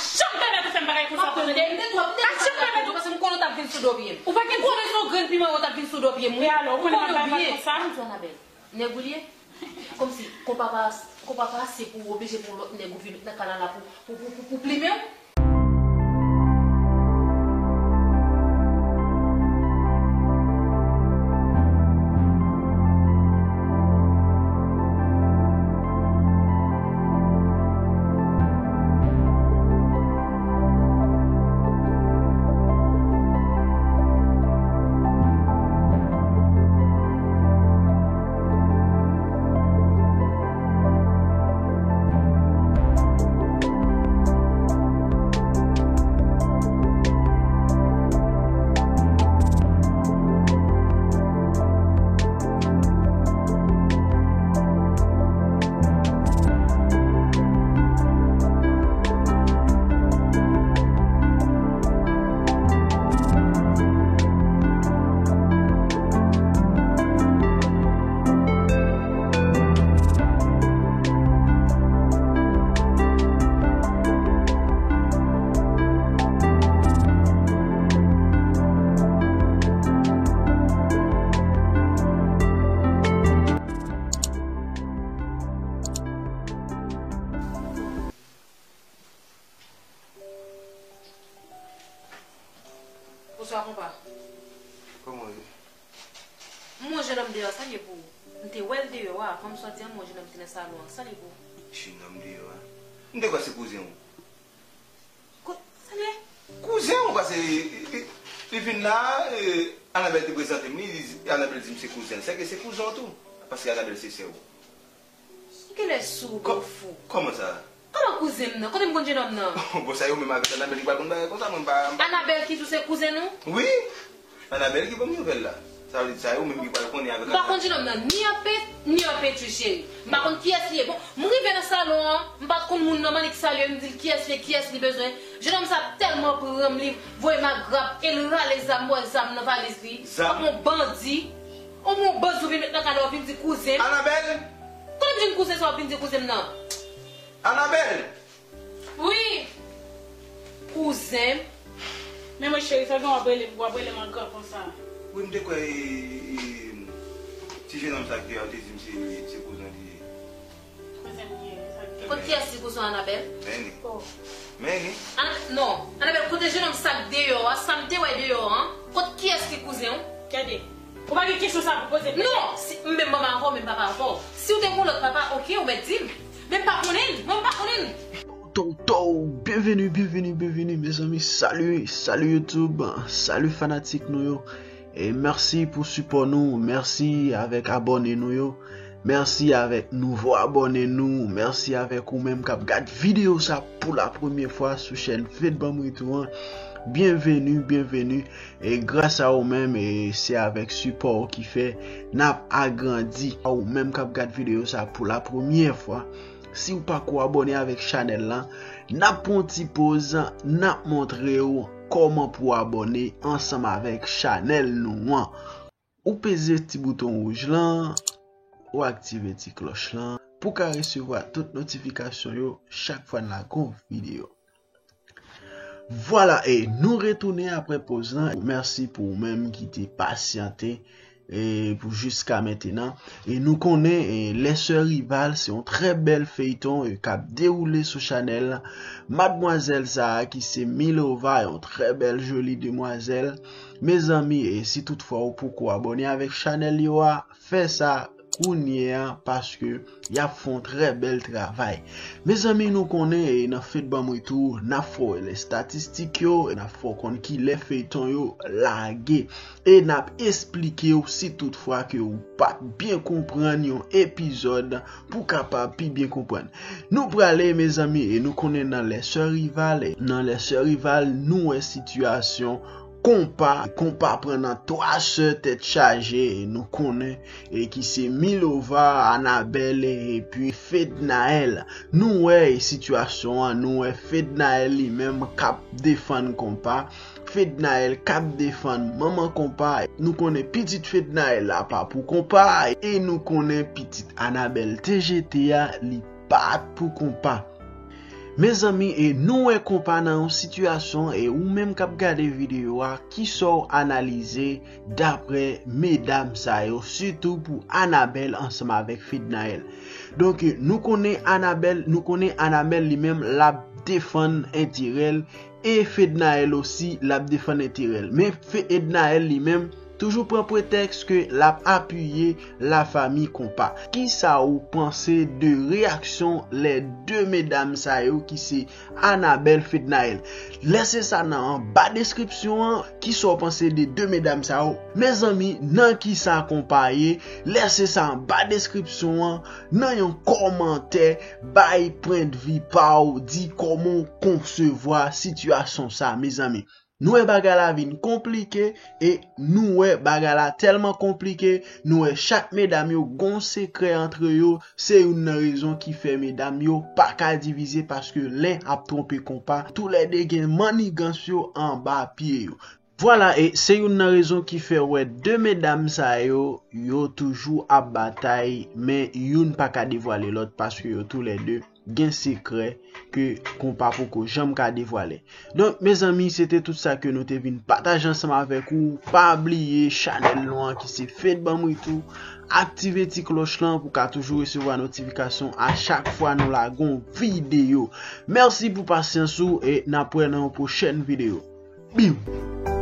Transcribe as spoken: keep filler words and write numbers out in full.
janm pèmèt ou fè m bagay konsa ankò, tande? Pa janm pèmèt ou. Paske m konnen w t ap vin sou do pye m. Ou pa gen... M konnen se yon grenn piman ou t ap vin sou do pye m, wi. E alò, ou konnen m ap bat konsa? Ou konnen byen. Nèg ou li ye? Kòmsi konpa pa, konpa pa ase pou w oblije pran lòt nèg ou vin met nan kanal la pou, pou, pou, pou, pou plimen w? Bonswa, konpa. Kòman w ye? M wè yon jennonm deyò, sa l ye pou ou? M te wè l deyò a, avan m sòti an, m wè yon jennonm ki nan salon an, sa l ye pou ou? Jennonm deyò a? M te kwè se kouzen w. Ko-, sa l ye? Kouzen w, paske li, li, li vin la, e, Anabèl te prezante m li, li, Anabèl di m se kouzen l. Sèke se kouzen w tou, paske Anabèl se sè w. Ou genlè sou, ou fou. Kòman sa? Kòman kouzen m nan? Kote m konn jennonm nan? Bon, sa yo menm avèk Anabèl ki pral konn bagay konsa, mwen m pa, m pa... Anabèl ki di w se kouzen nou? Wi. Anabèl ki ban m nouvèl la. Sa vle di sa yo menm ki pral konnen avèk Anabèl. M pa konn jennonm nan ni an pent, ni an penti, cheri. M pa konn kiyès li ye. Bon, m rive nan salon an, m pa t konn moun nan, m annik salye l, m di l kiyès li ye, kiyès li bezwen. Jennonm sa tèlman pran m, li voye m agrap e l rale zam, m wè zam nan valiz li. Zam? Kòm yon bandi. Yon bon bandi ou vin met nan kado, w vin di kouzen m. Anabèl! Kote m jwenn kouzen sa w ap vin di kouzen m nan? Anabèl! Wi! Kouzen m. Men mwen cheri, sa gen w ap rele m, w ap rele m an gran konsa. Wi, m te kwè, e, e, ti jennonm sa k deyò a, ou te di m se, se kouzen w li ye. Kouzen m li ye, sa k deyò. Kot kiyès ki kouzen w, Anabèl? Men li. Oh. Men li. Ana-, non, Anabèl, kote jennonm sa k deyò a, sa m te wè deyò an? Kot kiyès ki kouzen w? Gade. Ou pa gen kesyon sa pou poze m. Non, si, m menm mwen avè w, menm papa avè w. Si w te gen lòt papa, oke, ou mèt di m. Men m pa konnen l, mwen m pa konnen l. Tow, tow, byenveni, byenveni, byenveni, mezanmi. Salut, salut YouTube, salut fanatik nou yo. E mèsi pou sipò nou, mèsi avèk abòne nou yo, mèsi avèk nouvo abòne nou, mèsi avèk ou menm k ap gad videyo sa pou la premyè fwa sou chèn Fed Banm Retou an. Byenveni, byenveni. E gras a ou menm, e se avèk sipò w ki fè n ap agrandi. A ou menm k ap gad videyo sa pou la premyè fwa, si w pako abòne avèk chanèl la, n ap pran yon ti poz, n ap montre w kòman pou w abòne ansanm avèk chanèl nou an. Ou peze ti bouton wouj lan, ou aktive ti klòch lan pou w ka resevwa tout notifikasyon yo chak fwa n lage yon videyo. Vwala, e nou retounen apre poz lan. Mèsi pou ou menm ki te pasyante, e pou jiska mentenan. E nou konnen, e Les Sœurs Rivales se yon trè bèl feyton, e k ap dewoule sou chanèl madmwazèl sa a ki se Milova, yon trè bèl joli demwazèl. Mezanmi, e si toutfwa ou poko abòne avèk chanèl yo a, fè sa kounye a, paske y ap fè yon trè bèl travay. Mezanmi, nou konnen, e nan Fed Banm Retou, n ap fè w wè lè estatistik yo, e n ap fè w konn kilè feyton yo lage. E n ap esplike w si toutfwa ke ou pa t byen konprann yon epizòd pou w kapab pi byen konprann. Nou prale, mezanmi, e nou konnen nan Les Sœurs Rivales, e nan Les Sœurs Rivales, nou wè sitiyasyon Konpa, Konpa pran nan twa sè tèt chaje, e nou konnen, e ki se Milova, Anabèl, e, epi Fednaelle. Nou wè, e, sitiyasyon an, nou wè Fednaelle li menm k ap defann Konpa. Fednaelle k ap defann manman Konpa. Nou konnen pitit Fednaelle la pa pou Konpa, e nou konnen pitit Anabèl T G T a, li pa pou Konpa. Mezanmi, e nou wè konpa nan yon sitiyasyon, e ou menm k ap gade videyo a, kisa w analize dapre medam sa yo, sitou pou Anabèl ansanm avèk Fednaelle. Donk, nou konnen Anabèl, nou konnen Anabèl li menm l ap defann enterè l, e Fednaelle osi l ap defann enterè l. Men Fednaelle li menm toujou pran pretèks ke l ap apiye lafanmi konpa. Kisa ou panse de reyaksyon lè de medam sa yo ki se Anabèl, Fednaelle? Lèse sa nan anba deskripsyon an. Kisa w panse de de medam sa yo? Mezanmi, nan kisa konpa ye? Lèse sa anba deskripsyon an. Nan yon kòmantè, bay pwendvi pa w, di kòman w konsevwa sitiyasyon sa, mezanmi. Nou wè bagay la vin konplike, e nou wè bagay la tèlman konplike, nou wè chak medam yo gon sekrè antre yo, se youn nan rezon ki fè medam yo pa ka divize, paske len ap twonpe konpa, toulède gen mannigans yo anba pye yo. Vwala, e se youn nan rezon ki fè wè de medam sa yo, yo toujou ap batay, men youn pa ka devwale lòt paske yo toulède gen sekrè ke konpa poko janm ka devwale. Donk, mezanmi, se te tout sa ke nou te vin pataje ansanm avèk ou. Pa bliye chanèl nou an ki se Fed Banm Ritou. Aktive ti klòch lan pou ka toujou resevwa notifikasyon a chak fwa nou lage yon videyo. Mèsi pou pasyans ou e n ap wè nan yon pwochèn videyo. Biw!